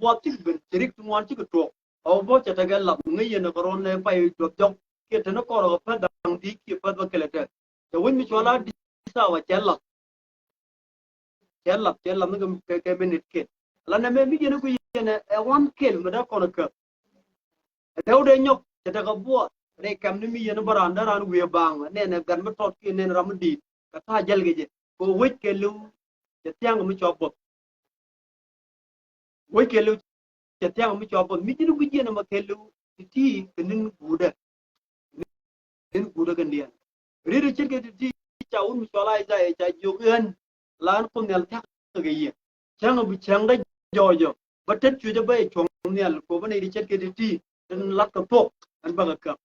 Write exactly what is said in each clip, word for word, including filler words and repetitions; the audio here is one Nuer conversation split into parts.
buɔth cikɛ ben, cɛ rik ti ŋuan cikɛ tuɔɔk. Ɛ wä bä cɛ tekɛ lath ŋäc yɛn ɛ kɛ rɔn lɛ pay duɔth jɔk kiɛ te ni kɔrɛ kɛ päth da̱ŋ di̱i̱t kiɛ päth bä kɛlɛ tɛth. Cɛ wec mi cɔal a di̱t thawa cɛ lath. Cɛ lath, cɛ lath ni kɛ, kɛ, kɛ minit ken. Ala nɛmɛ mi yɛn i̱ ku yɛn ɛ, ɛ wan kel mi dee kɔn kä. Ɛ tɛw dee nyɔk, cɛ tekɛ buɔth. Rɛy kɛm ni mi yɛn i̱ bä raan dee raan wiee baaŋ. Nɛn ɛ gan mi tɔt kiɛ nɛn ram mi di̱i̱t. Kɛ ta̱a̱ jäl kɛ jɛ. Kɛ wec kɛɛliw, cɛ thia̱ŋ mi cua buɔth. Wec kɛɛliw cɛ thiaŋ mi cua buɔth mi ji̱n guic jiɛn ɛmɛ kɛɛliw ti̱ti̱ kɛ ni̱n guudɛ. Ni̱n guudɛ kɛn diɛn. Riet ce̱tkɛ ti̱ti̱ ca wut mi cɔal Isaiah ca jiök ɣän la ɣän Kuoth Nhial thia̱k kɛ yɛ. Cäŋ bi cäŋ dä jɔɔcɔ bä tet cuecä bä yɛ cuɔ̱ŋ nhial kɛ bä nɛy ti ce̱tkɛ ti̱ti̱ tin latkɛ thuɔ̱k ɛn bäkɛ käp.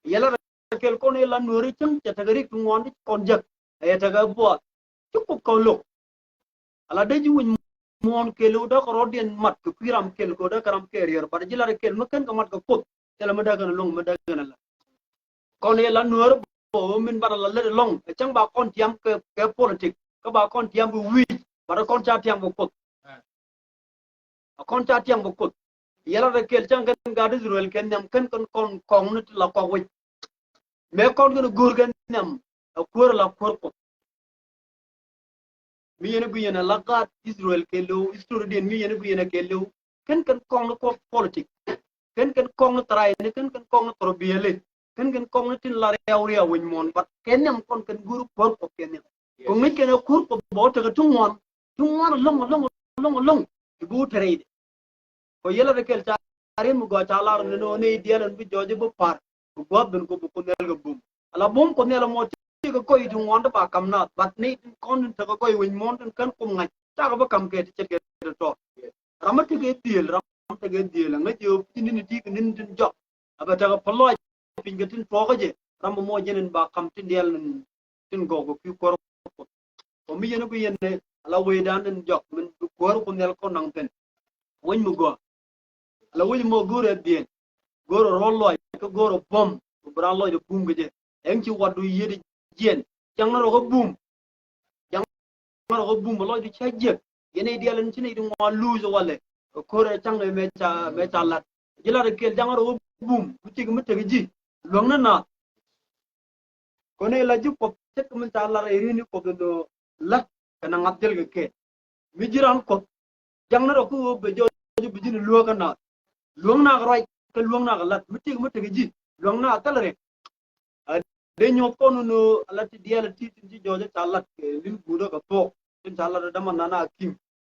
Yɛ la rɛ kɛl kɔn i̱ la nuääri cäŋ cɛ tekɛ rik ti ŋuan ti kɔn jek. Ɛ yɛ tekɛ buɔth ci Kuoth kɔn lo̱k. Ala dee ji̱ wi̱c muɔ̱ɔ̱n kɛɛliw dee kɛ rɔ̱diɛn mat kɛ kui̱ ram kɛl kɛ dee kɛ ram kɛ riɛr bat ji̱ lat kɛl mi ken kɛ mat kɛ Kuoth. Thilɛ mi dee kɛn lo̱ŋ mi dee kɛn ala. Kɔn yɛ la nuäär bä ɣöö min banɛ la lät ɛlɔ̱ŋ ɛ cäŋ ba kɔn tiam kɛ, kɛ politik kä ba kɔn tiam kɛ wi̱i̱c bat kɔn ca tiam kɛ Kuoth. A kɔn ca tiam kɛ Kuoth. Yɛ lat kɛl cäŋ kɛn gaat Israel kɛ nhiam kɛn kɛn kɔn kɔŋni ti la kɔk wec. Mëë kɔn kɛn go̱o̱r kɛ nhiam ɛ kuäär la kuäär Kuoth. Mi yɛn i̱ bi yɛn ɛ la gaat Israel kɛɛliw, history diɛn mi yɛn i̱ bi yɛn ɛ kɛɛliw. Kɛn kɛn kɔŋni kɔk politik. Kɛn kɛn kɔŋni tharaini, kɛn kɛn kɔŋni thɔrbiɛli. Kɛn kɛn kɔŋni tin la riaw riaw wec muɔ̱ɔ̱n bat kɛ nhiam kɔn kɛn go̱o̱r kuäär Kuoth kɛ nhiam. Kɛ ŋi̱c kɛn ɛ kuäär Kuoth bä wä tekɛ ti ŋuan. Ti ŋuan ɛlɔ̱ŋ, ɛlɔ̱ŋ, ɛlɔ̱ŋ, ɛlɔ̱ŋ. Ti bi wä te rɛydɛ. Kɔ yɛl a rɛ kɛl ca rin mi gɔaa ca lar ni nɔ ni diɛl ɛn bi jɔɔc bi pa̱r bi gua̱a̱th ben kɔ bi Kuoth Nhial kɛ bum. Ala bum Kuoth Nhial ɛmɔ ti kɛ gɔy ti ŋuan ti ba kam naath bat ni tin kɔn tin tekɛ gɔy wec muɔ̱ɔ̱n tin kän kum ŋa̱c cakɛ bi kam kɛ ti ce̱tkɛ ti tɔɔr. Ram mi tekɛ dhiëël, ram mi tekɛ dhiëël ɛ ŋäc jɛ ɣöö tin tin ti kɛ ni̱n tin jɔk. A bɛ tekɛ pä lɔc piny kɛ tin tuɔɔkä jɛ ram mi mɔ jɛn in ba kam tin diɛl in tin gɔw kɛ kui̱ kuäär Kuoth. Kɔ mi yɛn i̱ ku yɛn ni ala wecdan in jɔk min bi kuäär Kuoth Nhial kɔn naŋ thi̱n. Wec mi gɔaa. Ala wec mɔ go̱o̱rɛ dhiëël. Go̱o̱rɛ rɔ̱ lɔc kä go̱o̱rɛ buɔ̱m bi raan lɔcdɛ bum kɛ jɛ. Ɛŋ ci watdu yiëëdɛ jiɛn. Cäŋ ni rɔ kä bum. Cäŋ ni rɔ kä bum bi lɔcdu ca jiäk. Yɛn i̱ diaal in ci nɛy ti ŋuan luuc walɛ. Kɛ ko̱rɛ cäŋ ni mɛ ca, mɛ ca lat. Ji̱ lat kɛl cäŋ ni rɔ kä bum bi tik mi tek ji̱. Luäŋni naath. Kɔn i̱ la ji̱ Kuɔth cä kɛ min ca lar i̱ rin i̱ Kuɔth in lat kɛnɛ ŋa̱th jɛl kɛ kɛ. Mi ji̱ ran Kuɔth jaŋ ni rɔ kä ɣöö bɛ jɔɔc bi ji̱n luäk kä naath. Luäŋ nak ruac kä luäŋ nak lat mi tik mi tek ji̱ luäŋ nak thil riɛk. A dee nyuɔth kɔn in ɣöö a lat ti diaal ti tin ji̱ jɔɔc ca lat kɛ li̱n guudä kɛ thuɔɔk tin ca lat däman nana kim.